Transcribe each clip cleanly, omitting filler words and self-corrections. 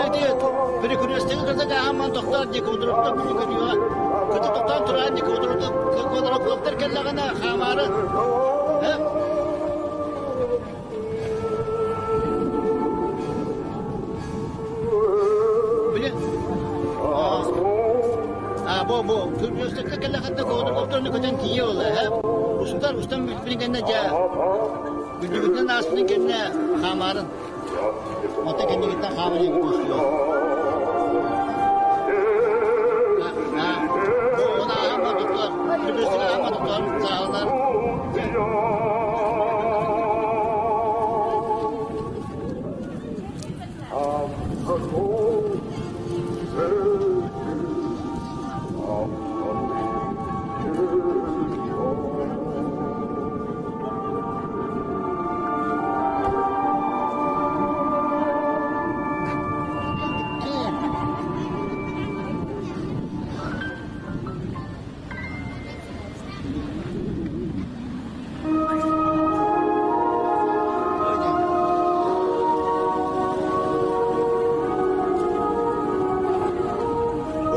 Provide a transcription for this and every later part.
Манна ити перекрестогы кытта ааһан тохтоор дии кудуруктар күнү көрүөҕэ. Кытта тохтоон туран дии кудуруктар кэллэҕинэ хаамаары. Били а бу бу перекрестокка кэллэҕинэ кудуруктар көтөн тиийэ ол э устар устан бүппүн кэннэ дьэ күндүгүтүнэн ааспытын кэннэ хаамаарын. Оттон кэннигиттэн хааман иһэн көстүө. Оны ааһан доктор, Күлүсүн ааһан доктор, сааланар.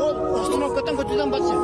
Ол установкаттан көтүтэн барсың.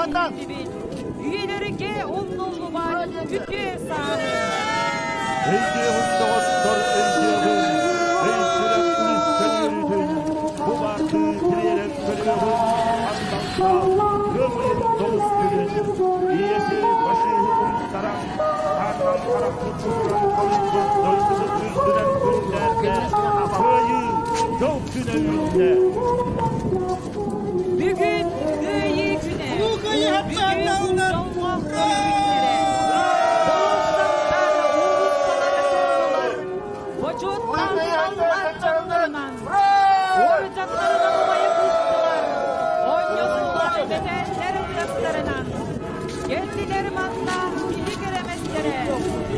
иһиттибит. Үйэлэргэ умнуллубат үтүө сааһы. Өйдүөҕүҥ доҕоттор, өйдүөҕүҥ, өй-сүрэх үлүскэн үөрүүтүн, бу баардыы тириэрэн көрүөҕүҥ, андалтаах ыам ыйын тоҕус күнүн, ийэси фашиһы умсаран, хаанынан харахпыт устан халыйбыт дойдубут үрдүнэн күндээрдэ, кыайыы, дьол күнэ үүннэ. Бүгүн Кыайыы күнэ. Бүгүн дьоллоох күннэрэ. Болуоссаттар, уулуссалар туоллулар. Бочуоттаах саллаат дьоннорунан, уордьаннарынан умайа куустулар. Оонньостулар мэтээллэр тастарынан. Кэллилэр манна киһи кэрэмэстэрэ,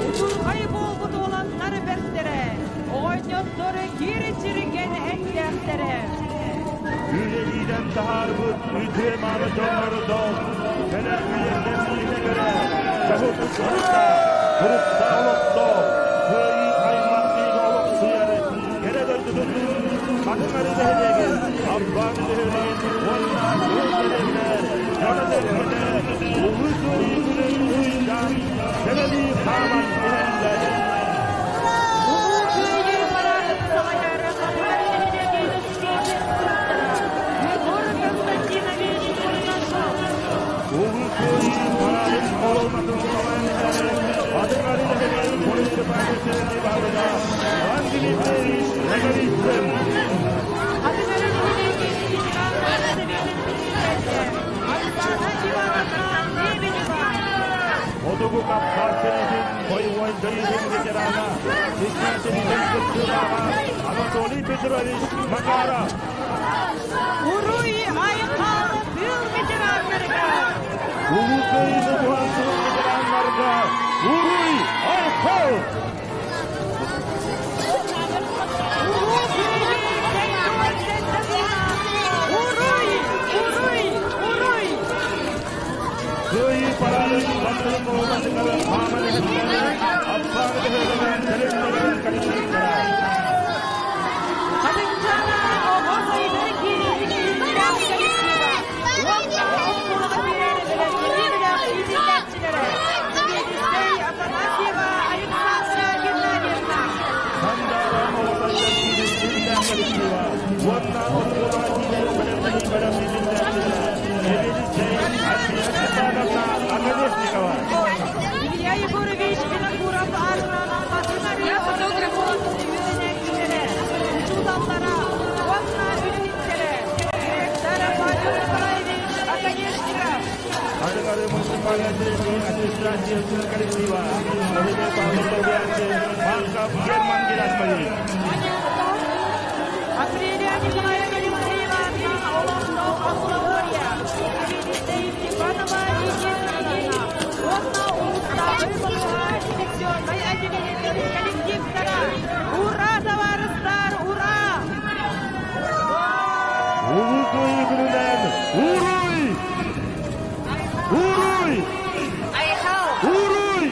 удьурхай буолбут уоланнар бэртэрэ, оҕонньоттор киир-чиргэн эттээхтэрэ. Үлэлиинэн таһаарбыт үтүө-мааны дьоннорутон, кэлэр үйэ кэмниитэ көрө, дьоһун учуутал, туруктаах олохтоох, кыайыы аймах-биигэ олохсуйар кэрэ дойдутун Хатыҥ Арыы нэһилиэгин, Ампааны бөһүөлэгин уонна Кыыл дэриэбинэ дьоно-сэргэтэ Улуу Кыайыы күнүн уруйдаан, сэлэлии хааман иһэллэр. Улуу Кыайыы параадын салайар Хатыҥ Арыы нэһилиэгин инструктора Егор Константинович Бурнашов. Улуу Кыайыы параадын колоннатын салайан иһэр Хатыҥ Арыы нэһилиэгин муниципальнай тэрилтэ баһылыга Иван Дмитриевич Ноговицын. Хатыҥ Арыы нэһилиэгин ветераннарын сэбиэтин председателэ Оксана Ивановна Лебедева. Хотугу Кавказ сэриитин бойобуой дьайыытын ветерана, Чечня сэриитин кыттыылааҕа Анатолий Петрович Макаров. Уруй айхал тыыл ветераннарыгар! Улуу Кыайыыны уһансыбыт ветераннарга Уруй айхал! Улуу Кыайыы 77 сылынан Уруй! Уруй! Уруй! Кыайыы параадын бастакы колоннатыгар хааман иһэллэр Аппааны бөһүөлэгин тэрилтэлэрин коллективтара. Хатыҥчаана оҕо сайдар киинин иллээх коллектива уонна оскуолаҕа киирэр бэлэмнэнии бөлөх иитиллээччилэрэ сэбиэдиссэй Афанасьева Александра Геннадьевна. Сандаара оҕо сайдар киинин иллээх коллектива уонна оскуолаҕа киирэр бэлэмнэнии бөлөх иитиллээччилэрэ сэбиэдиссэй Альбина Степановна Оконешникова. Илья Егорович Винокуров аатынан Хатыҥ Арыы оскуолатын үөрэнээччилэрэ, учууталлара уонна үлэһиттэрэ, директор Павел Николаевич Оконешников. Хатыҥ Арыы муниципальнай тэрилтэтин администрациятын коллектива, нэһилиэк баһылык солбуйааччы Марков Герман Герасимович. Апрелия Николаевна Алексеева аатынан олохтоох амбулатория, сэбиэдиссэй Степанова Лидия Сергеевна уонна улуустааҕы балыыһа инфекционнай отделениетын коллективтара! Ура, табаарыстар, ура! Улуу Кыайыы күнүнэн Уруй! Уруй! Айхал! Уруй!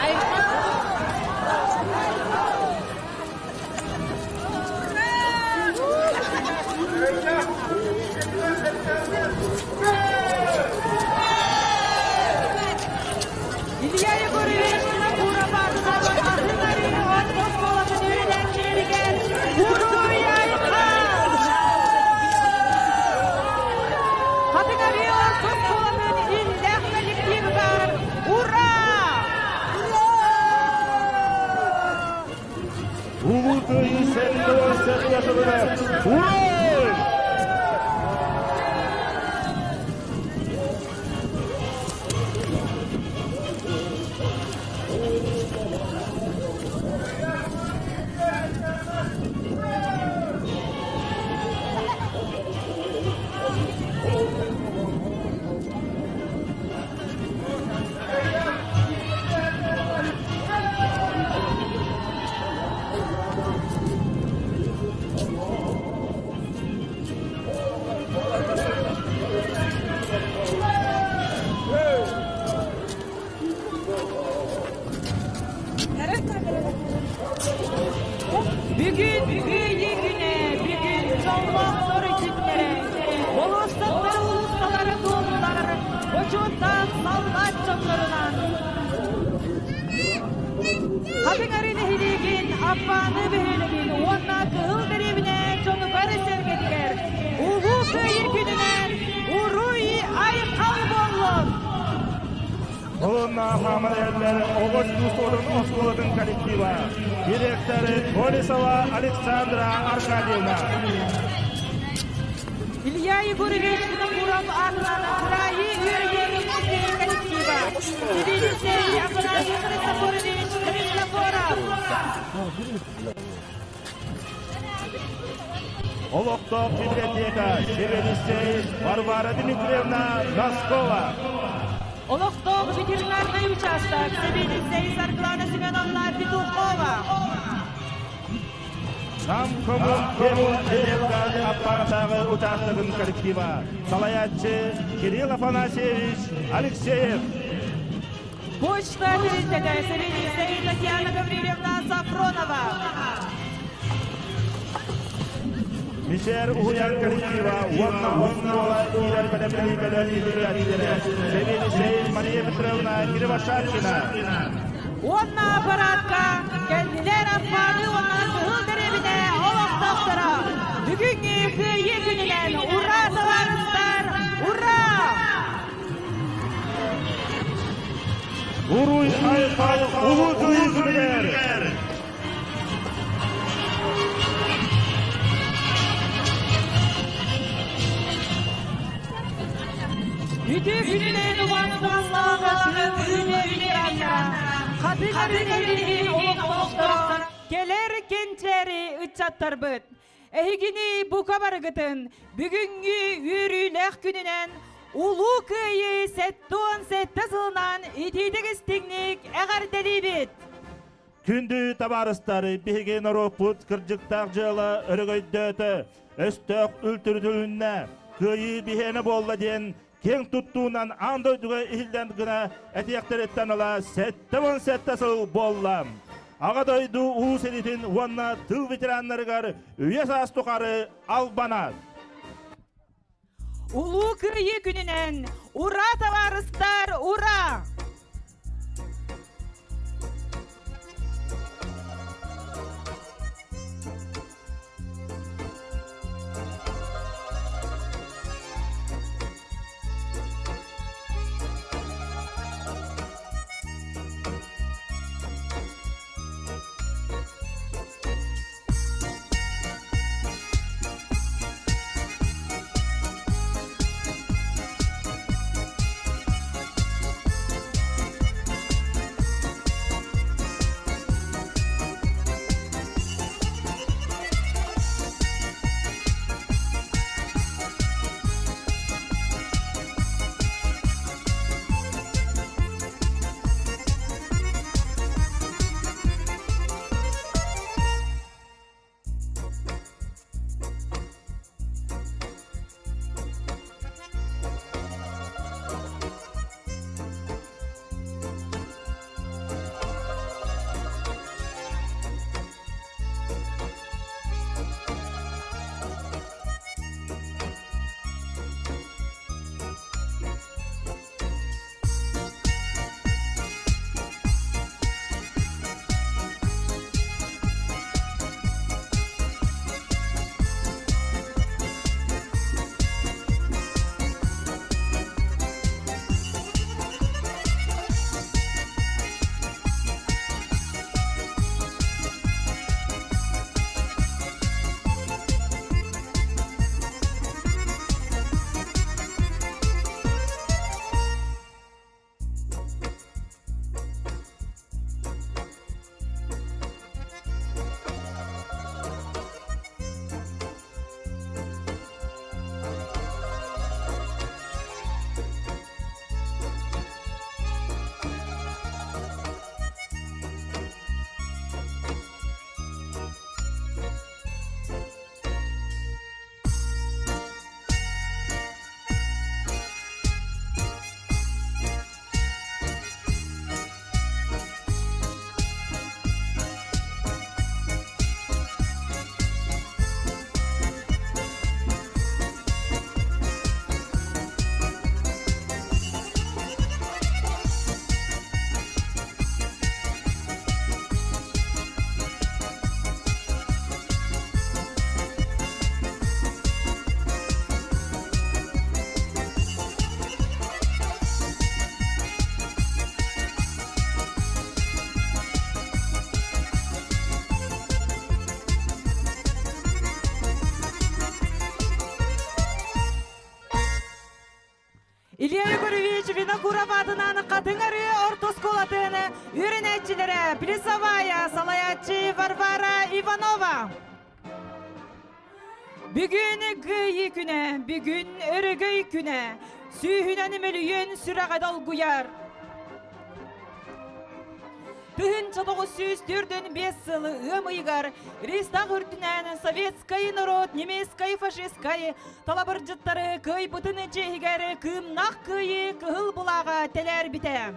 Айхал! Илья Егорович Винокуров аатынан Хатыҥ Арыы орто оскуолатын үөрэнээччилэригэр Уруй айхал! Хатыҥ Арыы орто оскуолатын иллээх коллективыгар Ура! Улуу Кыайыы 77 сылыгар Уруй! дьоннорунан Хатыҥ Арыы нэһилиэгин Аппааны бөһүөлэгин уонна Кыһыл дэриэбинэ дьонугар сэргэтигэр Улуу Кыайыы күнүнэн уруй айхал буоллун! Уонна хааман оҕо искусствотын оскуолатын коллектива, директор Колесова Александра Аркадьевна. Илья Егорович Винокуров аатынан Кыраайы үөрүйэҕин коллектива, Сэбиэдиссэй Афанасий Христофорович Христофоров. Олохтоох библиотека сэбиэдиссэй Варвара Дмитриевна Носкова. Олохтоох ветеринарнай учаастак сэбиэдиссэй Саргылана Семеновна Петухова. Нам коммун аппаратааҕы учаастагын коллектива салайааччы Кирилл Афанасьевич Алексеев. Почта тэрилтэтэ сэбиэдиссэй Татьяна Гаврильевна Сафронова. Мишер уһуйаан коллектива уонна оскуола иитэр бэлэмнэнии бөлөх иитиллээччилэрэ сэбиэдиссэй Мария Петровна Кривошапкина. Уонна аппараатка кэллилэр Аппааны уонна Кыһыл дэриэбинэ олохтоохторо. Бүгүҥҥү Кыайыы күнүнэн ура табаарыстар, ура! Уруй айхал улуу Кыайыы күнүгэр! Үтүө күнүнэн убаастабыллаах үлэ ветераннара, хатыҥ арыы олохтоохторо, кэлэр кэнчээри ыччаттарбыт, эһигини бука барыгытын бүгүҥҥү үөрүүлээх күнүнэн Улуу Кыайыы 77 сылынан итиитик истиҥник эҕэрдэлиибит! Күндү табаарыстар, биһиги норуоппут кырдьыктаах дьыала өрөгөйдөөтө, өстөөх үлтүрүтүлүннэ, кыайыы биһиэнэ буолла диэн киэҥ туттуунан аан дойдуга иһиллэн гына этиэхтэриттэн ыла 77 сыл буолла. Аҕа дойду уу сиритин уонна тыл ветераннарыгар үйэ саас тухары албанат. Улуу Кыайыы күнүнэн ура, табаарыстар, ура! Илья Егорович Винокуров аатынан Хатыҥ Арыы орто оскуолатын үөрэнээччилэрэ Плесовая, салайааччы Варвара Иванова. Бүгүн Кыайыы күнэ, бүгүн Өрөгөй күнэ. Сүүһүнэн мөлүйүөн сүрэҕэ долгуйар. 1945 сылы ыам ыйыгар Рейстаг үрдүнэн советскай народ немецкай фашистскай талабырдьыттары кыайбытын чиэһигэр кыымнах кыайыы кыһыл былааҕа тэлээрбитэ.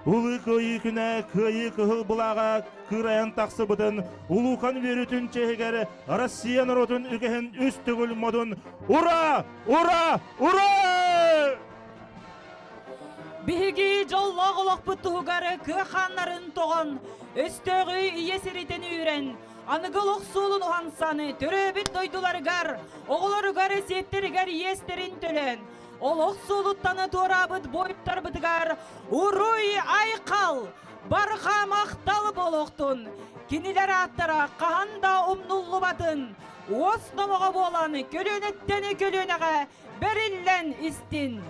Улуу Кыайыы күнэ Кыайыы кыһыл былааҕа кыырайан тахсыбытын улуукан үөрүүтүн чиэһигэр Россия норуотун үгэһин үс төгүл модун Ура! Ура! Ура! Биһиги дьоллоох олохпут туһугар кыа хааннарын тоҕон, өстөөҕү ийэ сиритэн үүрэн, аныгы олох суолун уһансан, төрөөбүт дойдуларыгар, оҕолоругар, сиэттэригэр иэстэрин төлөөн, олох суолуттан туораабыт буойуттарбытыгар уруй-айхал, барҕа махтал буолуохтун! Кинилэр ааттара хаһан да умнуллубатын, уос номоҕо буолан көлүөнэттэн көлүөнэҕэ бэриллэн истин!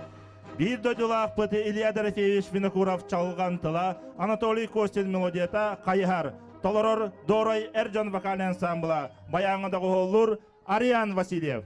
Биир дойдулаахпыт Илья Дорофеевич Винокуров чалҕан тыла, Анатолий Костин мелодията «Хайыһар» толорор Дорой эр дьон вокальнай ансамбла, баяҥҥа доҕуһуоллуур Ариан Васильев.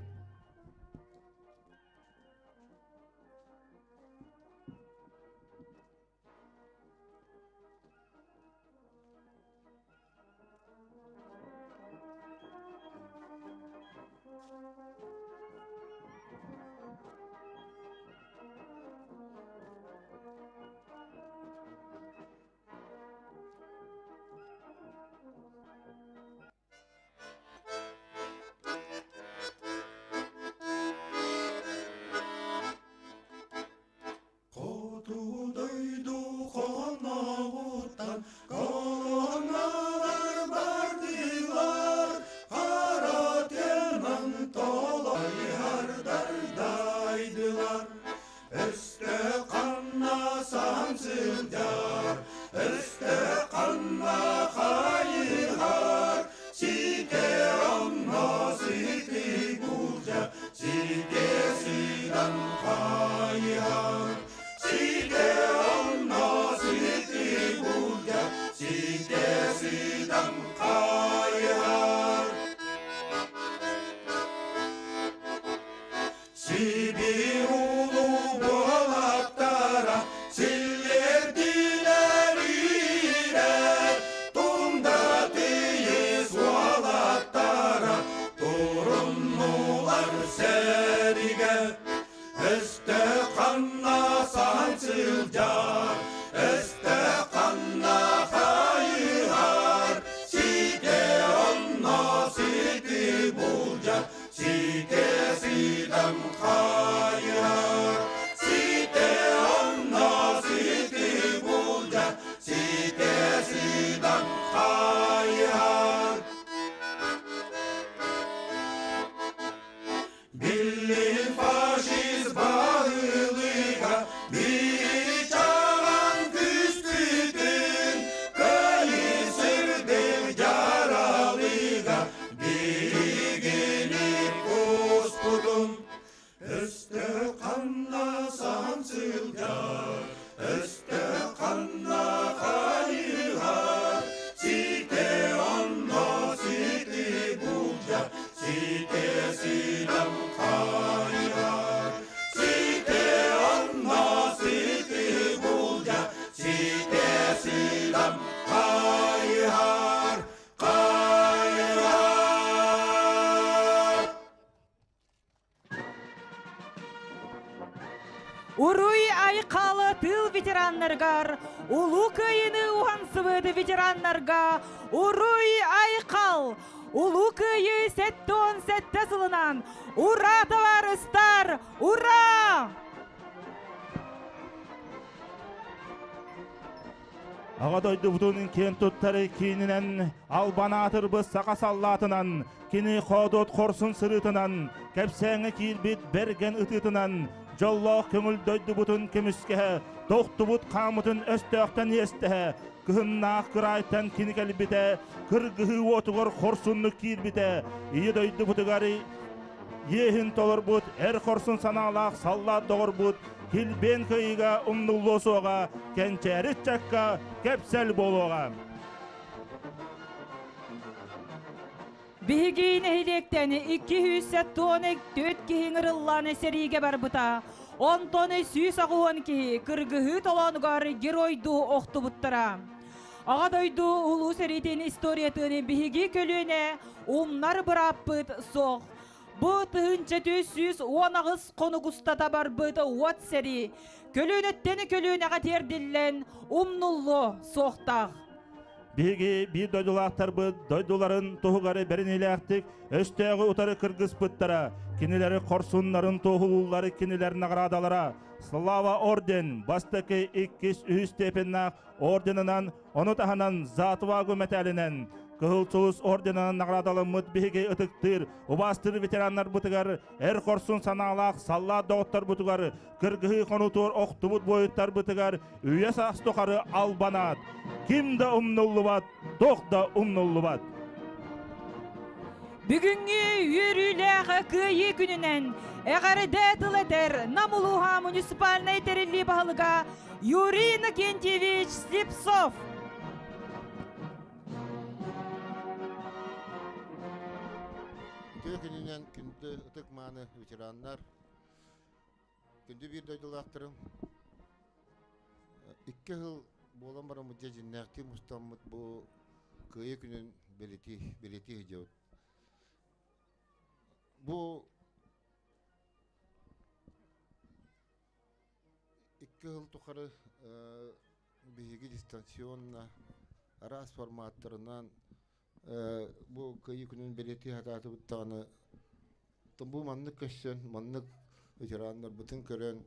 Хоту дойду хонноҕуттан колонналар бардылар, хара тыанан толойардар дайдылар. Өстө ханна сан сылдьар, өстө ханна хайыһар, сите онно сити булдьа, сите сыдан хайыһар. Сите онно сити булдьа, сите сыдан хайыһар. Сибиир улуу буолаттара силлиэрдилэр иирэр, тунда тыйыс уолаттара туруннулар сэригэ. Өстөөх ханна саһан сылдьар, өстөөх ханна хайыһар, сите онно сити булдьа, Сите сыдам хайыһар, сите онно сити булдьа, сите сыдам хайыһар. Биллин фашист баһылыга бири чаҕан күспүтүн, кыайыы сырдык дьаралыга Биһигини кууспутун өстөөх ханна саһан сылдьар, өстөөх ханна хайыһар, сите онно сити булдьа, сите сыдам хайыһар, сите онно сити булдьа, сите сыдам хайыһар. Уруй айхалы тыыл ветераннарыгар, Улуу Кыайыыны уһансыбыт ветераннарга Уруй айхал! Улуу Кыайыы 77 сылынан Ура, товарыстар! Ура! Аҕа дойдубутун киэн туттар киининэн, албан аатырбыт саха саллаатынан, кини хоодуот хорсун сырыытынан, кэпсээҥҥэ киирбит бэргэн ытыытынан, дьоллоох көҥүл дойдубутун көмүскэһэ, тохтубут хааммытын өстөөхтөн иэстэһэ, кыһыннаах кыраайтан кини кэлбитэ, кыргыһыы уотугар хорсуннук киирбитэ, ийэ дойдубутугар иэһин толорбут эр хорсун санаалаах саллаат доҕорбут. килбиэн кыайыыга умнуллуо суоҕа, кэнчээри ыччакка кэпсэл буолуоҕа. Биһиги нэһилиэктэн 274 киһи ыҥырыллан сэриигэ барбыта. Онтон 180 киһи кыргыһыы толоонугар геройдуу охтубуттара. Аҕа дойду улуу сэриитин историятын биһиги көлүөнэ умнар бырааппыт суох. Бу 1418 хонук устата барбыт уот сэрии көлүөнэттэн көлүөнэҕэ тиэрдиллэн умнуллуо суохтаах. Биһиги биир дойдулаахтарбыт дойдуларын туһугар бэриниилээхтик өстөөҕү утары кыргыспыттара, кинилэри хорсуннарын туоһулууллары кинилэр наҕараадалара Слава орден бастакы, иккис, үһүс степеннаах орденынан, ону таһынан За отвагу мэтээлинэн Кыһыл Сулус орденынан наҕараадаламмыт биһиги ытыктыыр, убаастыыр ветераннарбытыгар, эр хорсун санаалаах саллаат доҕотторбутугар, кыргыһыы хонуутугар охтубут буойуттарбытыгар үйэ саас тухары албанаат. Ким да умнуллубат, туох да умнуллубат. Бүгүҥҥү үөрүүлээх Кыайыы күнүнэн эҕэрдэ тыл этэр Нам улууһа муниципальнай тэриллии баһылыга Юрий Иннокентьевич Слепцов. Үтүө күнүнэн күндү ытык-мааны ветераннар, күндү биир дойдулаахтарым. Икки сыл буолан баран дьэ дьиннээхтии мустаммыт бу Кыайыы күнүн бэлиэтии бэлиэтии сылдьабыт. Бу Икки сыл тухары биһиги дистанционно араас форматтарынан бу Кыайыы күнүн бэлиэтии сатаатыбыт даҕаны бу маннык көрсөн, маннык ветераннарбытын көрөн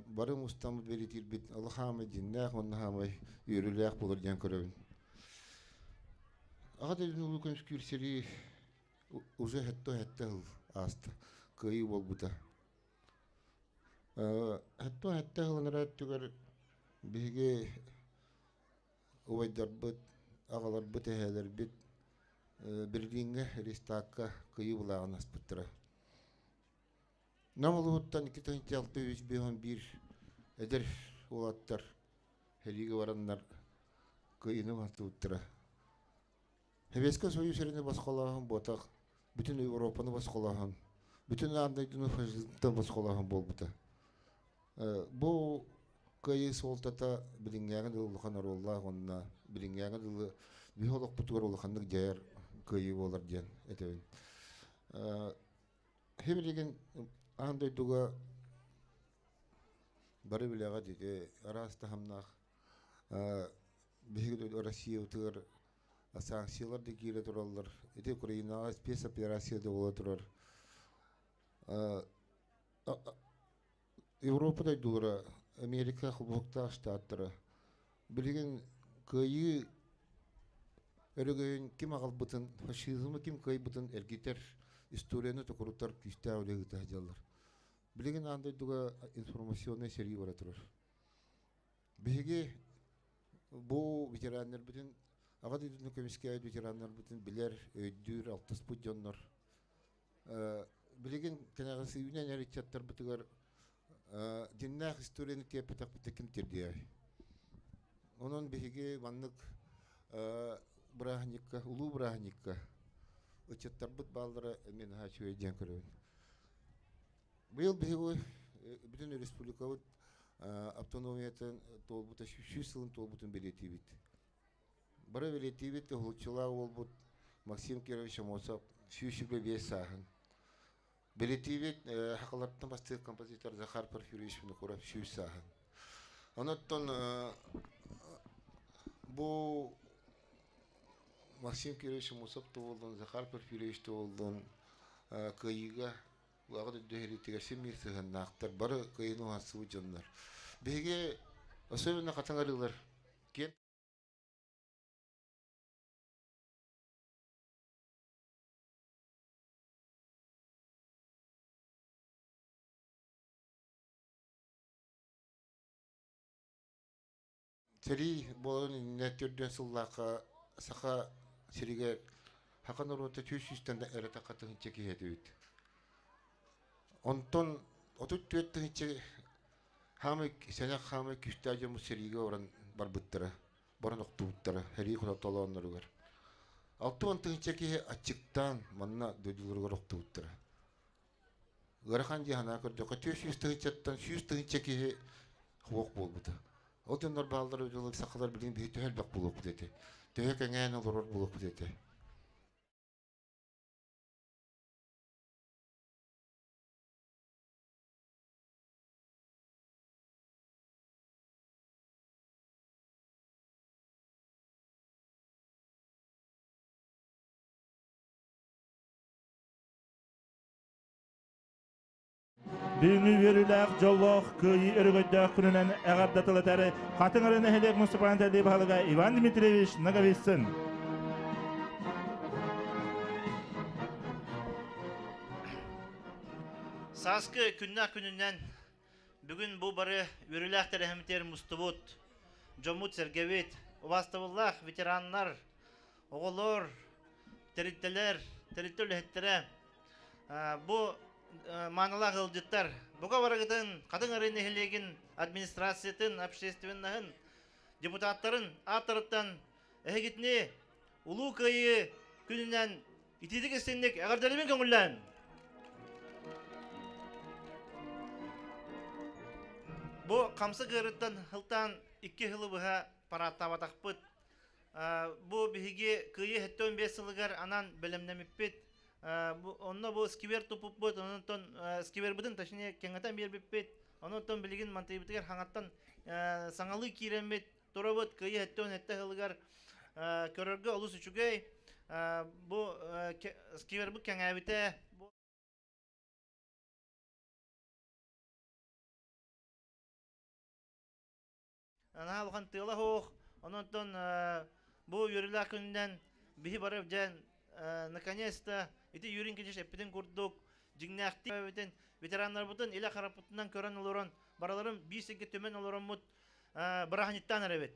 бары мустаммыт бэлиэтиирбит олох хаамай дьиннээх уонна хаамай үөрүүлээх буолар диэн көрөбүн. Аҕа дойдуну улуу көмүскүүр сэрии уже сэттэ сыл ааста. Кыайыы буолбута. Сэттэ сылын өттүгэр биһиги убайдарбыт, аҕаларбыт, эһээлэрбит Берлиҥҥэ Рейхстагка кыайыы былааҕын аспыттара. Нам улууһуттан 2651 эдэр уолаттар сэриигэ бараннар кыайыыны уһансыбыттара. Сэбиэскэй Союз сэриини босхолооһун буотах, бүтүн Европаны босхолооһун, бүтүн аан дойдуну фашизмтан босхолооһун буолбута. Бу кыайыы суолтата билиҥҥээҥи дылы улахан оруоллаах уонна билиҥҥээҥи дылы биһи олохпутугар улаханнык дьайар кыайыы буолар диэн этэбин. Билигин аан дойдуга бары билэҕит ити араас таһымнаах биһиги Россиябытыгар санкциялар да киирэ тураллар. Ити Украинаҕа спецоперация да буола турар. Европа дойдулара, Америка холбоһуктаах штаттара билигин кыайыы өрөгөйүн ким аҕалбытын, фашизмы ким кыайбытын эргитэр, историяны токурутар күүстээх үлэ ыыта сылдьаллар. Билигин аан дойдуга информационнай сэрии бара турар. Биһиги бу ветераннарбытын, Аҕа дойдуну көмүскээбит ветераннарбытын билэр, өйдүүр, алтыспыт дьоннор. Билигин кэнэҕэс үүнэн эрэр ыччаттарбытыгар дьиннээх историяны тиэрпэтэхпитэ ким тиэрдиэй? Онон биһиги маннык бырааһынньыкка, улуу бырааһынньыкка ыччаттарбыт бааллара эмиэ наһаа үчүгэй диэн көрөбүн. Быйыл биһиги бүтүн республикабыт автономиятын туолбута 100 сылын туолбутун бэлиэтиибит. Бары бэлиэтиибит уһулуччулаах уолбут Максим Кирович Амосов 125 сааһын. Бэлиэтиибит сахалартан бастыыр композитор Захар Порфирьевич Винокуров 100 сааһын. Онуттан бу Максим Кирович Амосов туоллун, Захар Порфирьевич туоллун кыайыыга Аҕа дойду сэриитигэр син биир сыһыаннаахтар, бары кыайыыны уһансыбыт дьоннор. Биһиги особенно хатыҥ арыылар киэн Сэрии буоларын иннинэ төрдүөн сыллаахха Саха сиригэр саха норуота 100 сүүстэн да эрэ тахха тыһыынча киһи этибит. Онтон 34 тыһыынча Хаамай сэнэх хаамай күүстээх дьоммут сэриигэ баран барбыттара, баран охтубуттара сэрии хотолоонноругар. 60 тыһыынча киһи аччыктаан манна дойдуларыгар охтубуттара. Ыарахан дии санаа көрдөххө, 400 тыһыынчаттан 100 тыһыынча киһи суох буолбута. Ол дьоннор бааллар өйдөлөр сахалар билигин биһи төһө элбэх буолуохпут этэ. Төһө кэҥээн олорор буолуохпут этэ. Бүгүҥҥү үөрүүлээх, дьоллоох, кыайыы өрөгөйдөөх күнүнэн эҕэрдэ тыл этэр Хатыҥ Арыы нэһилиэк муниципальнай баһылыга Иван Дмитриевич Ноговицын. Сааскы күннээх күнүнэн бүгүн бу бары үөрүүлээх тэрээһиммитигэр мустубут дьоммут-сэргэбит, убаастабыллаах ветераннар, оҕолор, тэрилтэлэр, тэрилтэ үлэһиттэрэ, бу маанылаах ыалдьыттар, бука барыгытын Хатыҥ Арыы нэһилиэгин администрациятын, общественноһын, депутаттарын ааттарыттан эһигитини Улуу Кыайыы күнүнэн итиитик истиҥник эҕэрдэлибин көҥүллээн! Бу хамсык ыарыттан сылтаан икки сылы быһа парааттаабатахпыт. Бу биһиги Кыайыы 75 сылыгар анаан бэлэмнэммиппит. Онно бу сквер туппуппут, онтон сквербытын точнее кэҥэтэн биэрбиппит. Онон билигин мантыйбытыгар хаҥаттан саҥалыы киирэммит турабыт Кыайыы 77 сылыгар көрөргө олус үчүгэй. Бу сквербит кэҥээбитэ. Наһаа улахан тыала суох. Онон бу үөрүүлээх күнүнэн биһи бары дьэн наконец-то ити Юрий Никитич эппитин курдук дьиҥнээхтик ветераннарбытын илэ хараппытынан көрөн олорон барыларын биир сиргэ түмэн олороммут бырааһынньыктаан эрэбит.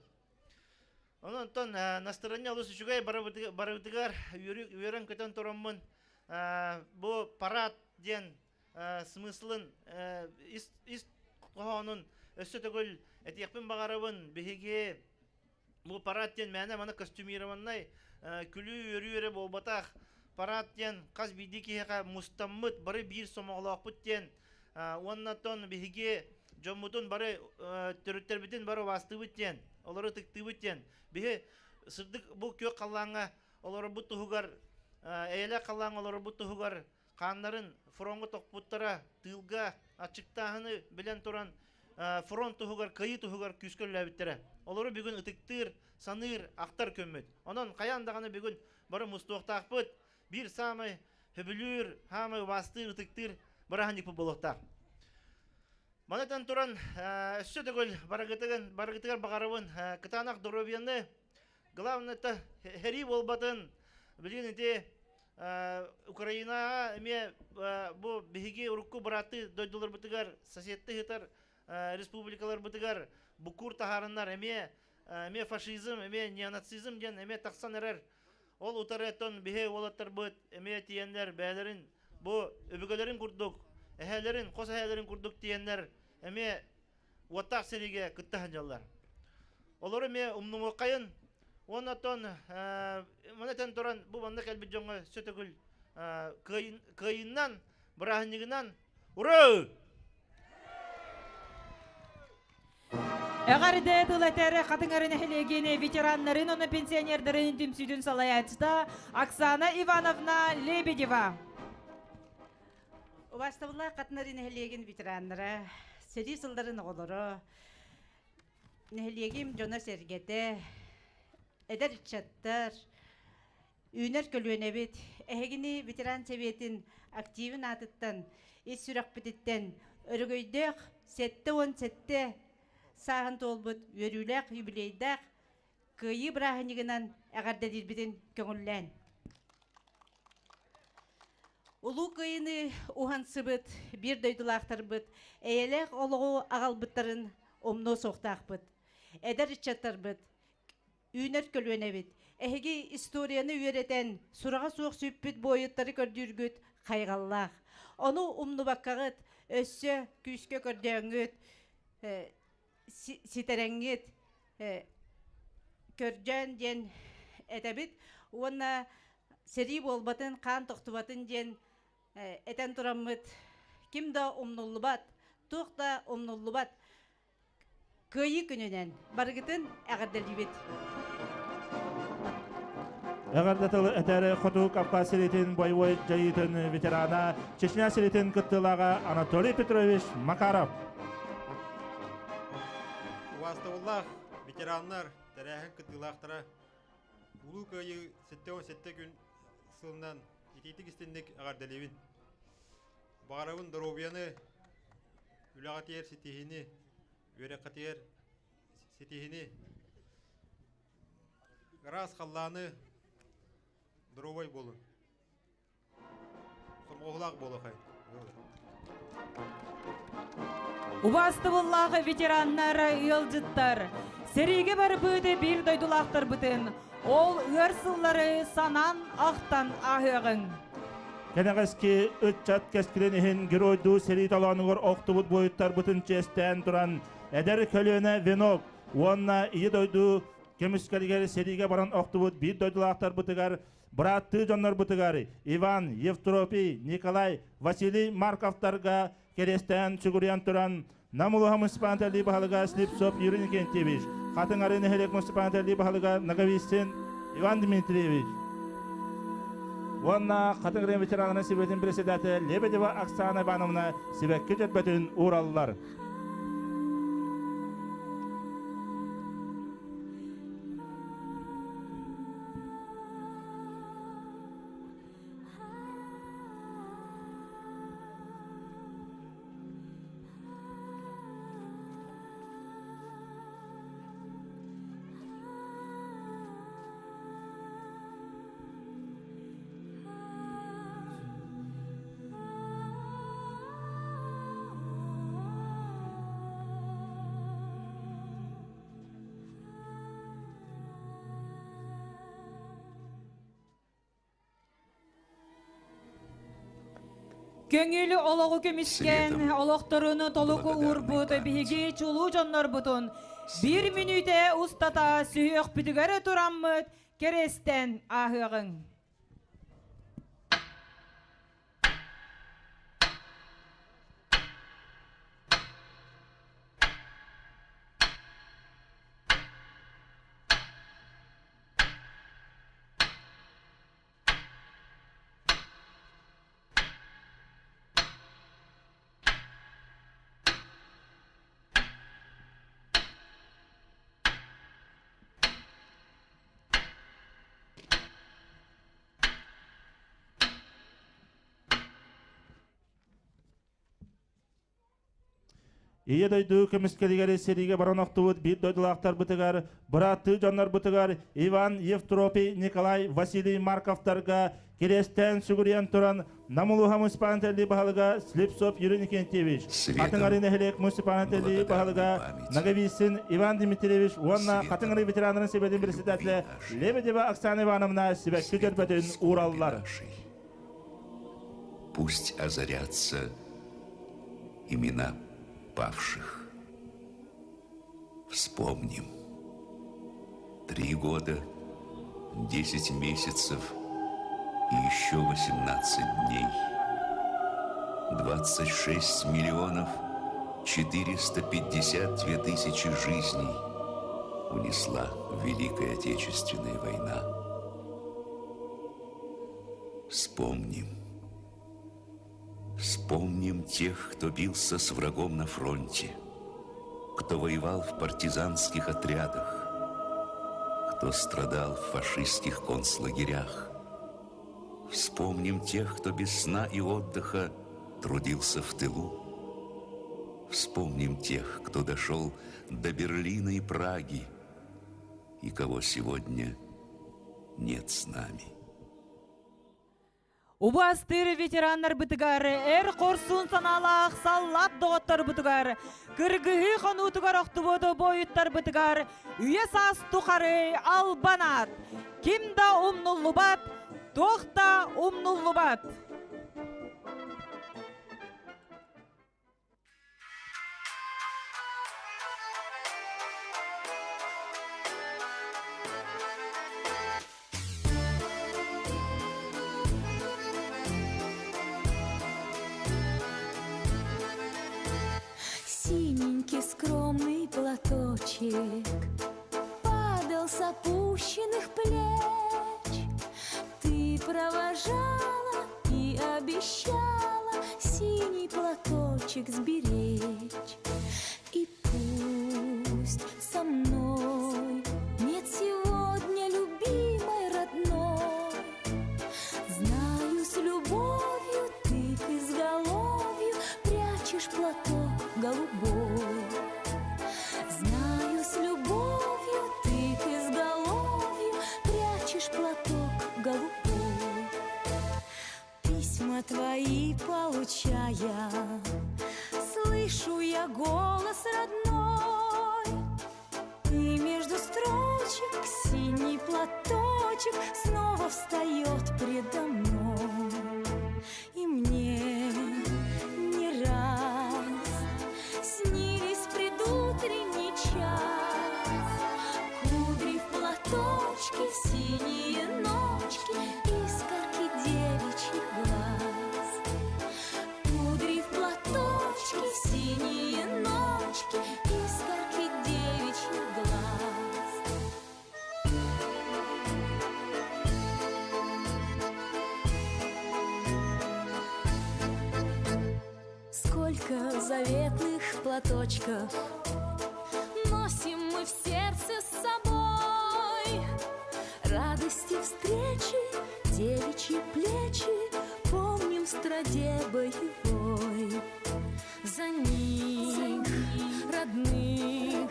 Онон настроение олус үчүгэй барыбытыгар үөрэн-көтөн тураммын бу парад диэн смыслын ис, ис хоһоонун өссө төгүл этиэхпин баҕарабын биһиги бу парад диэн мээнэ маны костюмированнай күлүү-үөрүү эрэ буолбатах парад диэн хас биирдии киһиэхэ мустаммыт бары биир сомоҕолоохпут диэн уонна оттон биһиги дьоммутун бары төрүттэрбитин бары убаастыыбыт диэн олору ытыктыыбыт диэн биһи сырдык бу күөх халлааҥҥа олорорбут туһугар эйэлээх халлааҥҥа олорорбут туһугар хааннарын фроҥҥа тохпуттара, тыылга аччыктааһыны билэн туран фронт туһугар, кыайыы туһугар күүскэ үлэлээбиттэрэ. Олору бүгүн ытыктыыр, саныыр, ахтар күммүт. Онон хайаан даҕаны бүгүн бары мустуохтаахпыт. Биир саамай сөбүлүүр, саамай убаастыыр, ытыктыыр бырааһынньыкпыт буолуохтаах. Манытан туран, өссө төгүл барыгытыгын, барыгытыгар баҕарабын кытаанах доруобуйаны, главное это сэрии буолбатын, билигин ити Украинаҕа эмиэ бу биһиги урукку бырааттыы дойдуларбытыгар, соседтыы сытар республикаларбытыгар буккуур таһаарыннар эмиэ эмиэ фашизм, эмиэ неонацизм диэн эмиэ тахсан эрэр. Ол утары оттон биһи уолаттарбыт эмиэ тиийэннэр бэйэлэрин бу өбүгэлэрин курдук, эһээлэрин, хос эһээлэрин курдук тиийэннэр эмиэ уоттаах сэриигэ кытта сылдьаллар. Олору эмиэ умнумуоххайын уонна оттон маны этэн туран бу манна кэлбит дьоҥҥо сөтөгүл кыайыннан, бырааһынньыгынан ура! Эҕэрдэ тыл этэр Хатыҥ нэһилиэгин ветераннарын уонна пенсионердарын түмсүүтүн салайааччыта Оксана Ивановна Лебедева. Убаастабыллаах Хатыҥ нэһилиэгин ветераннара, сэрии сылларын оҕолоро, нэһилиэгим дьоно-сэргэтэ, эдэр ыччаттар, үүнэр көлүөнэбит, эһигини ветеран сэбиэтин активын аатыттан, ис сүрэхпититтэн өрөгөйдөөх 77 сааһын туолбут үөрүүлээх юбилейдаах Кыайыы бырааһынньыгынан эҕэрдэлиирбитин көҥүллээн. Улуу Кыайыыны уһансыбыт биир дойдулаахтарбыт эйэлээх олоҕу аҕалбыттарын умнуо суохтаахпыт. Эдэр ыччаттарбыт, үүнэр көлүөнэбит, эһиги историяны үөрэтэн, сураҕа суох сүппүт буойуттары көрдүүргүт хайҕаллаах. Ону умнубаккаҕыт, өссө күүскэ көрдөөҥҥүт. ситэрэҥҥит көрдөөн диэн этэбит уонна сэрии буолбатын, хаан тохтубатын диэн этэн тураммыт ким да умнуллубат, туох да умнуллубат Кыайыы күнүнэн барыгытын эҕэрдэлиибит! Эҕэрдэ тылы этэр Хоту Кавказ сиритин боевой дьайыытын ветерана, Чечня сиритин кыттыылааҕа Анатолий Петрович Макаров. Убаастабыллаах ветераннар, тэрээһин кыттыылаахтара Улуу Кыайыы 77 күн сылынан итиитик истинник эҕэрдэлиибин. Баҕарабын доруобуйаны, үлэҕитигэр ситиһиини, үөрэххитигэр ситиһиини, ыраас халлааны, доруобай буолун. Сомоҕолоох буолуохай. Убаастыбыллаах ветераннар, ыалдьыттар, сэриигэ барбыт биир дойдулаахтарбытын ол ыар сыллары санаан ахтан ааһыаҕыҥ. Кэнэҕэски ыччат кэскилин иһин геройдуу сэрии толоонугар охтубут буойуттарбытын чиэстээн туран, эдэр көлүөнэ венок уонна Ийэ дойду көмүскэлигэр сэриигэ баран охтубут биир дойдулаахтарбытыгар, бырааттыы дьоннорбутугар Иван, Евтропий, Николай, Василий Марковтарга кэриэстээн сүгүрүйэн туран, Нам улууһа муниципальнай баһылыга Слепцов Юрий Никентьевич, Хатыҥ Арыы нэһилиэк муниципальнай баһылыга Ноговицын Иван Дмитриевич уонна Хатыҥ Арыы ветеранын Сэбиэтин председателэ Лебедева Оксана Ивановна сибэкки дьөрбөтүн уураллар. Көҥүл олоҕу көмүскээн, олохторун толук уурбут биһиги чулуу дьоннорбутун биир мүнүүтэ устата сүһүөхпүтүгэр тураммыт кэриэстэн ааһыаҕыҥ. Ийэ дойду көмүскэлигэр сэриигэ баран охтубут биир дойдулаахтарбытыгар, бырааттыы дьоннорбутугар Иван Евтропий, Николай Василий Марковтарга кириэстээн сүгүрүйэн туран Нам улууһа муниципальнай баһылыга Слепцов Юрий Никентьевич, Хатыҥ Арыы нэһилиэк муниципальнай баһылыга Ноговицын Иван Дмитриевич уонна Хатыҥ Арыы ветераннарын сэбиэтин председателэ Лебедева Оксана Ивановна сибэкки дьөрбөтүн уураллар. Пусть озарятся имена павших. Вспомним. Три года, десять месяцев и еще восемнадцать дней. 26 миллионов 452 тысячи жизней унесла Великая Отечественная война. Вспомним. Вспомним тех, кто бился с врагом на фронте, кто воевал в партизанских отрядах, кто страдал в фашистских концлагерях. Вспомним тех, кто без сна и отдыха трудился в тылу. Вспомним тех, кто дошел до Берлина и Праги, и кого сегодня нет с нами. Убаастыыр ветераннарбытыгар, эр хорсун санаалаах саллаат доҕотторбутугар, кыргыһыы хонуутугар охтубут буойуттарбытыгар үйэ саас тухары албан аат! Ким да умнуллубат, туох да умнуллубат! опущенных плеч. Ты провожала и обещала синий платочек сберечь. И пусть со мной нет сегодня любимой родной, Знаю, с любовью ты к изголовью прячешь платок голубой. Знаю, с любовью ты к изголовью прячешь платок голубой. Письма твои получая, слышу я голос родной. И между строчек синий платочек снова встает предо мной. И мне не раз снились предутренний час. Кудри в платочке, синие ночки, искорки девичьих глаз. Кудри в платочке, синие ночки, искорки девичьих глаз. Сколько заветных платочков Носим мы в сердце с собой Радости встречи, девичьи плечи Помним в страде боевой За них, родных,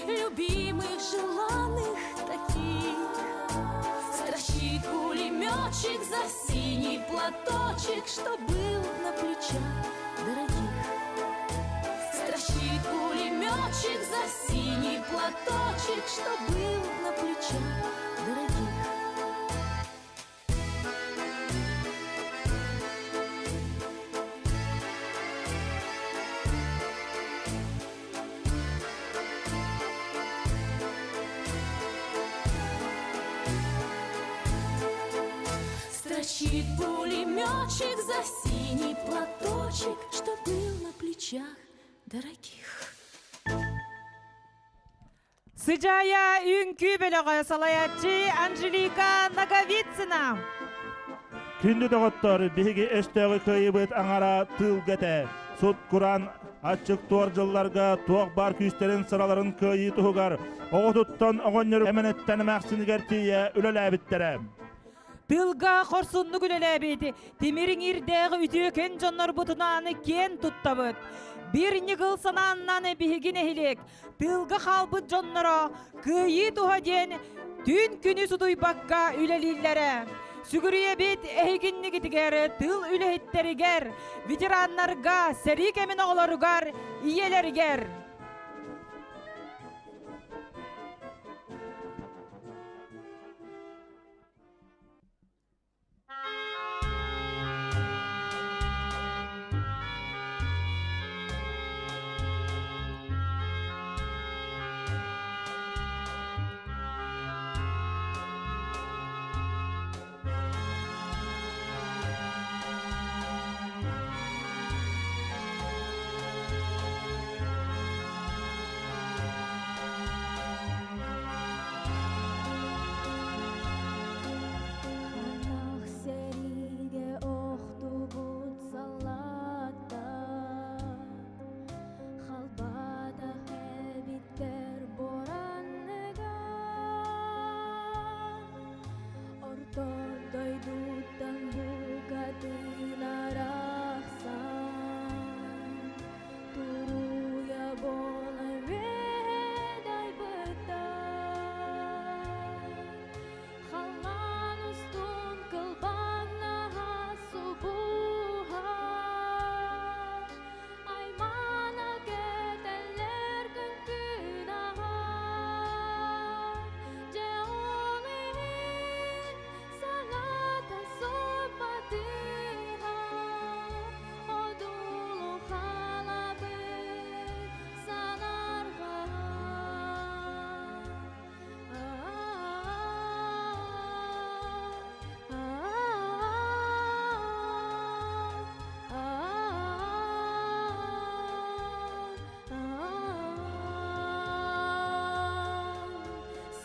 любимых, желанных таких Строчит пулеметчик за синий платочек, Что был на плечах дорогих. Строчит пулеметчик за синий платочек, Что был на плечах дорогих. Строчит пулеметчик за синий платочек, Что был на плечах дорогих. Сыдьаайа үҥкүү бөлөҕө салайааччы Анжелика Ноговицына. Күндү доҕоттор, биһиги өстөөҕү кыайыбыт аҥара тыылга этэ. Сут кураан аччык туор дьылларга туох баар күүстэрин сыраларын кыайыы туһугар оҕотуттан оҕонньор эмэнэттэн эмээхсинигэр тиийэ үлэлээбиттэрэ. Тылга хорсуннук үлэлээбит тимир иҥиирдээх үтүөкэн дьоннорбутунаан киэн туттабыт. Биир ньыгыл санааннан биһиги нэһилиэк тыылга хаалбыт дьонноро кыайыы туһа диэн түүн күнү сутуйбакка үлэлииллэрэ. Сүгүрүйэбит эһигиннигитигэр тыыл үлэһиттэригэр, ветераннарга, сэрии кэмин оҕолоругар, ийэлэригэр.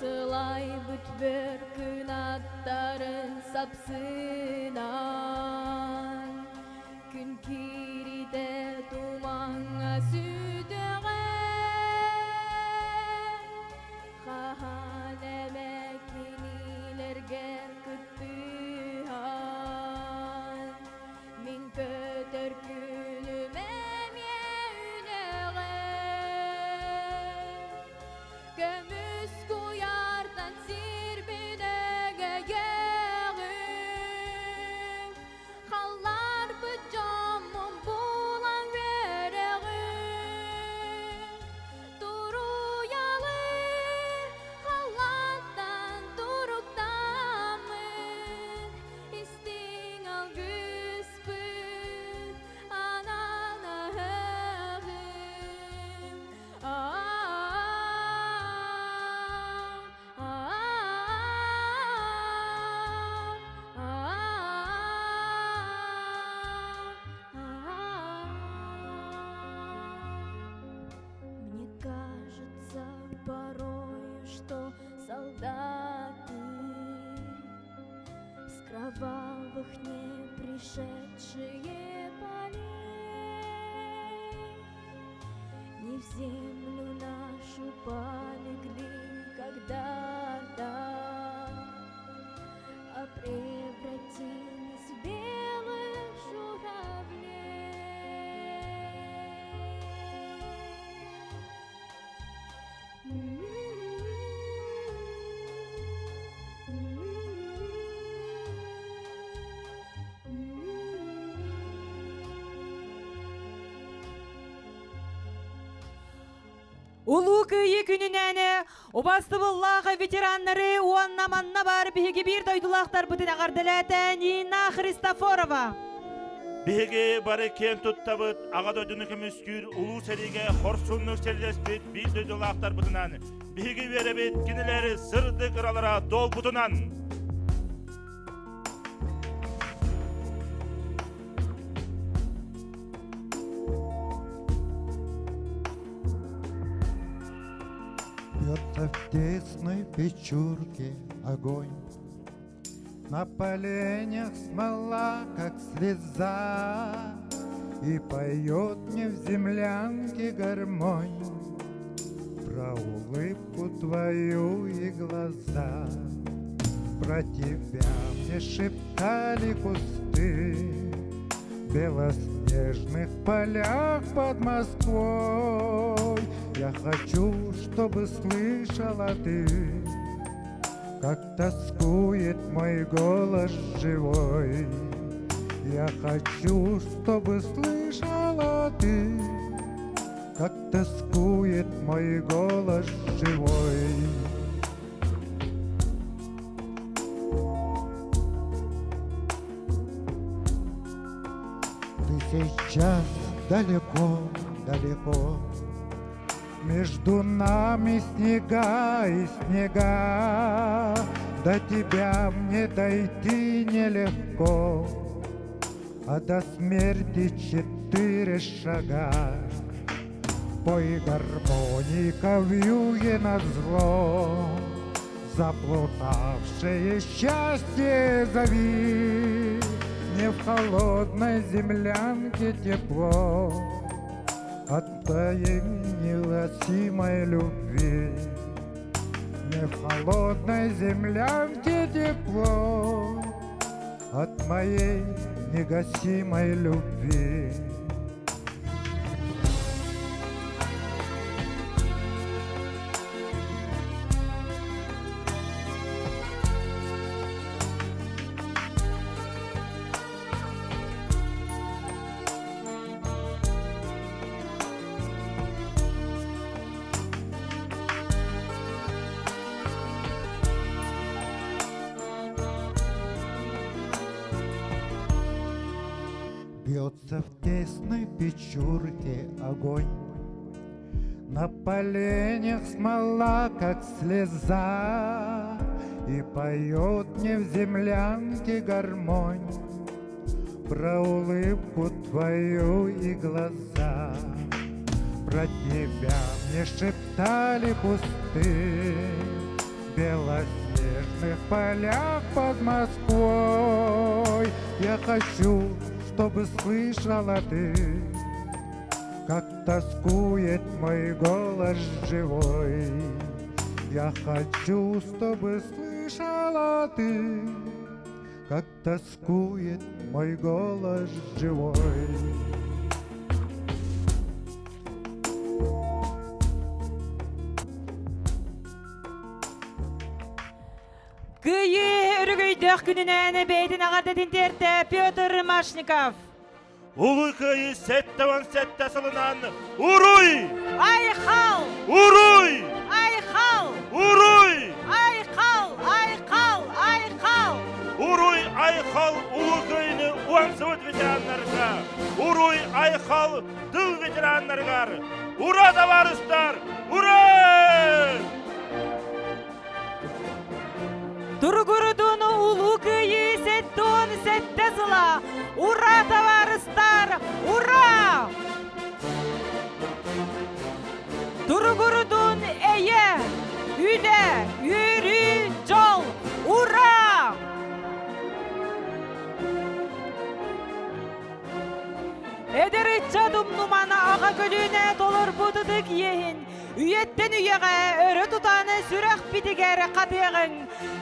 Сылайбыт бөр кынаттарын сапсынан Күн кииритэ тумаҥҥа сүтүөҕэ Хаһан эмэ кинилэргэ кыттыһан Мин көтөр күнүм эмиэ үнэҕэ Көмүс куйаартан сирбин эгэйэҕим Халларбыт дьоммун булан үөрэҕим Туруйалы халлаантан туруктааммын Истиҥ алгыспын анаан аһыаҕым Мне кажется порой, что солдаты С кровавых не пришедшие полей Не в землю нашу полегли когда-то, А превратились в белых журавлей. Улуу Кыайыы күнүнэн убастыбыллаах ветераннары уонна манна бар биһиги биир дойдулаахтарбытын эҕэрдэлээтэ Нина Христофорова. Биһиги бары киэн туттабыт Аҕа дойдуну көмүскүүр улуу сэриигэ хорсуннук сэрилэспит биир дойдулаахтарбытынан биһиги үөрэбит кинилэри сырдык ыралара туолбутунан. Бьется в тесной печурке огонь, На поленях смола, как слеза, И поет мне в землянке гармонь Про улыбку твою и глаза. Про тебя мне шептали кусты В белоснежных полях под Москвой. Я хочу, чтобы слышала ты, Как тоскует мой голос живой. Я хочу, чтобы слышала ты, Как тоскует мой голос живой. Ты сейчас далеко, далеко, Между нами снега и снега, До тебя мне дойти нелегко, А до смерти четыре шага. Пой гармоника вьюге назло, Заплутавшее счастье зови, Мне в холодной землянке тепло От твоей невыносимой любви. Мне в холодной землянке тепло От моей негасимой любви. Бьется в тесной печурке огонь, На поленях смола, как слеза, И поет мне в землянке гармонь Про улыбку твою и глаза. Про тебя мне шептали кусты. Белоснежных полях под Москвой. Я хочу, чтобы слышала ты, как тоскует мой голос живой. Я хочу, чтобы слышала ты, как тоскует мой голос живой. Кыйыы өрөгөйдөөх күнүнэн бэйэтин аҕардатын тиэртэ Петр Машников. Улуу Кыайыы 77 сылынан Уруй! Айхал! Уруй! Айхал! Уруй! Айхал! Айхал! Айхал! Уруй Айхал Улуу Кыайыыны уһансыбыт ветераннарга! Уруй Айхал тыл ветераннарыгар! Ура, табаарыстар! Ура! Туругурудун Улуу Кыайыы 77 сыла! Ура, табаарыстар! Ура! Туругурудун эйэ, үлэ, үөрүү, дьол! Ура! Эдэр ыччат умнуман аҕа көлүөнэ толорбут ытык иэһин үйэттэн үйэҕэ өрө тутан сүрэхпитигэр хатыаҕыҥ.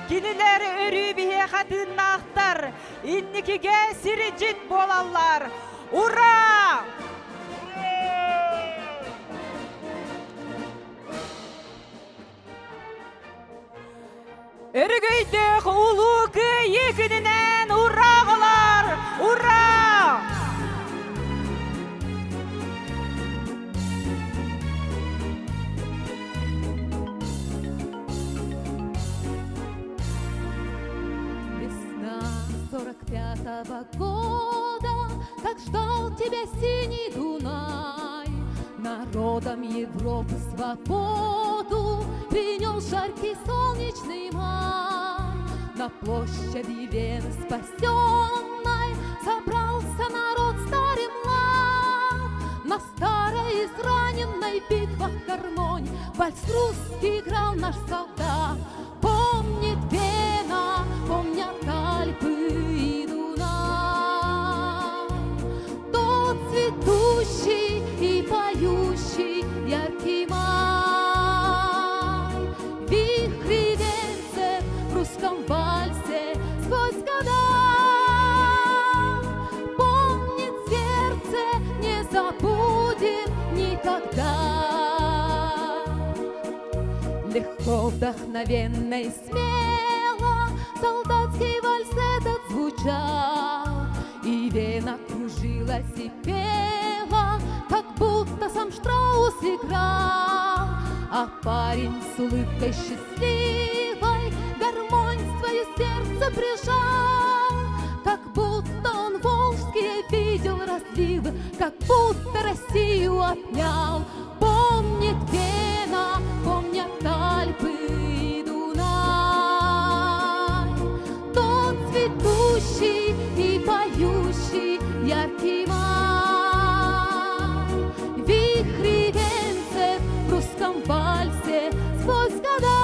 Кинилэр өрүү биһиэхэ тыыннаахтар, инникигэ сирдьит буолаллар. Ура! Өрөгөйдөөх Улуу Кыайыы күнүнэн ура оҕолор! Ура! Весна 45-го года, как ждал тебя синий Дунай, Народам Европы свободу принес жаркий солнечный май. На площади Вены спасенной собрался народ старый млад. На старой израненной битвах гармонь Вальс русский играл наш солдат. Помнит Вена, помнят Альпы и Дунай. Тот цветущий и поющий яркий май. Вихри венцев в русском вальсе сквозь года. Помнит сердце, не забудет никогда. Легко, вдохновенно и смело солдатский вальс этот звучал, И Вена кружилась и пела, как будто сам Штраус играл. А парень с улыбкой счастливой гармонь свое сердце прижал, как будто он волжские видел разливы, как будто Россию обнял. Помнит Вена, помнят Альпы и Дунай, тот цветущий и поющий яркий май. Вихри венцев в русском вальсе сквозь года.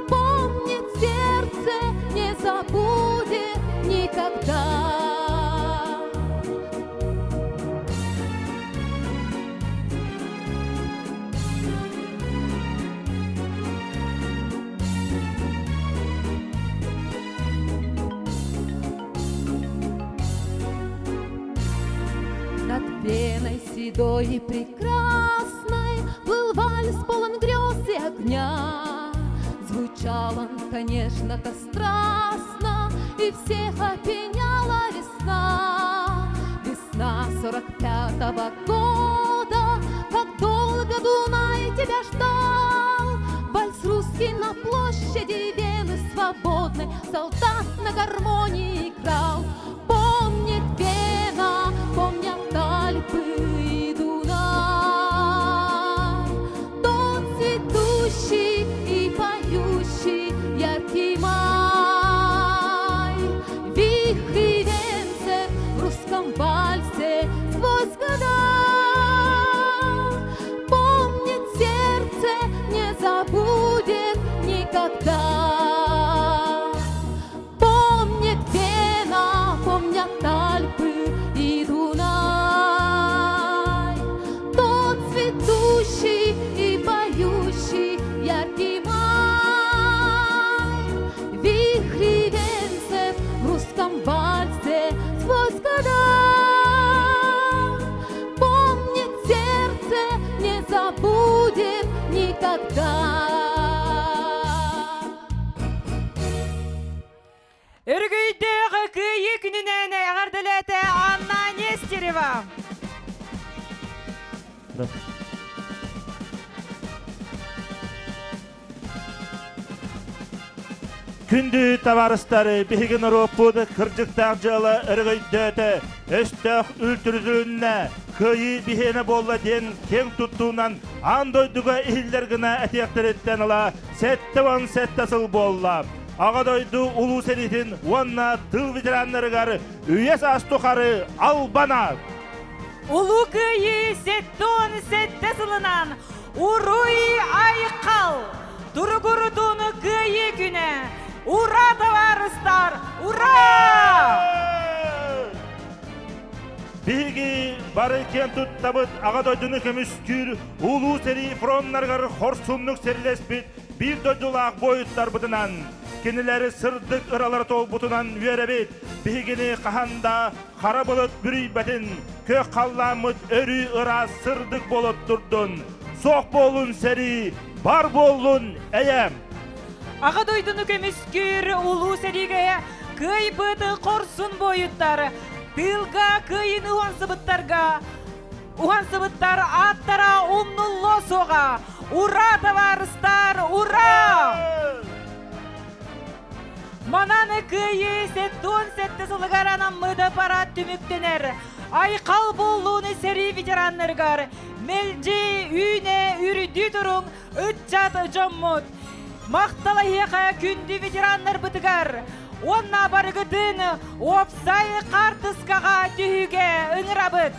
Помнит сердце, не забудет никогда. Над Веной седой и прекрасной Плыл вальс полон грез и огня. Звучал он, конечно-то, страстно, И всех опьяняла весна. Весна 45-го года, Как долго Дунай тебя ждал. Вальс русский на площади Вены свободной Солдат на гармонии играл. Помнит Вена, помнят Альпы и Дунай, Тот цветущий и поющий яркий май. Вихри венцев в русском вальсе сквозь года. Помнит сердце, не забудет. тогда. Өргөйдөөх Кыайыы күнүнэн эҕэрдэлээтэ Анна Нестерева. Күндү табаарыстары, биһиги норуоппут кырдьыктаах дьыала өрөгөйдөөтө, өстөөх үлтүрүтүлүннэ, кыайыы биһиэнэ буолла диэн киэҥ туттуунан аан дойдуга иһиллэр гына этиэхтэриттэн ыла 77 сыл буолла. Аҕа дойду улуу сэриитин уонна тыыл ветераннарыгар үйэ саас тухары албан аат! Улуу Кыайыы 77 сылынан Уруй Айхал! Туругурутууну Кыайыы күнэ! Ура, табаарыстар! Ура! Биһиги бары киэн туттабыт Аҕа дойдуну көмүскүүр улуу сэрии фроннарыгар хорсуннук сэрилэспит биир дойдулаах буойуттарбытынан, кинилэри сырдык ыралара туолбутунан үөрэбит. Биһигини хаһан да хара былыт бүрүйбэтин, күөх халлааммыт өрүү ыраас сырдык буола турдун. Суох буоллун сэрии, бар буоллун эйэм! Аҕа дойдуну көмүскүүр улуу сэриигэ кыайбыт хорсун буойуттар, тыылга кыайыыны уһансыбыттарга уһансыбыттар ааттара умнуллуо суоҕа. Ура, табаарыстар, ура! Манан Кыайыы 77 сылыгар анаммыт парад түмүктэнэр. Айхал буоллууну сэрии ветераннарыгар мэлдьи үүнэ үрдүү туруҥ ыччат дьоммут. Махтал эһиэхэ күндү ветераннарбытыгар уонна барыгытын уопсай хаартыскаҕа түһүүгэ ыҥырабыт.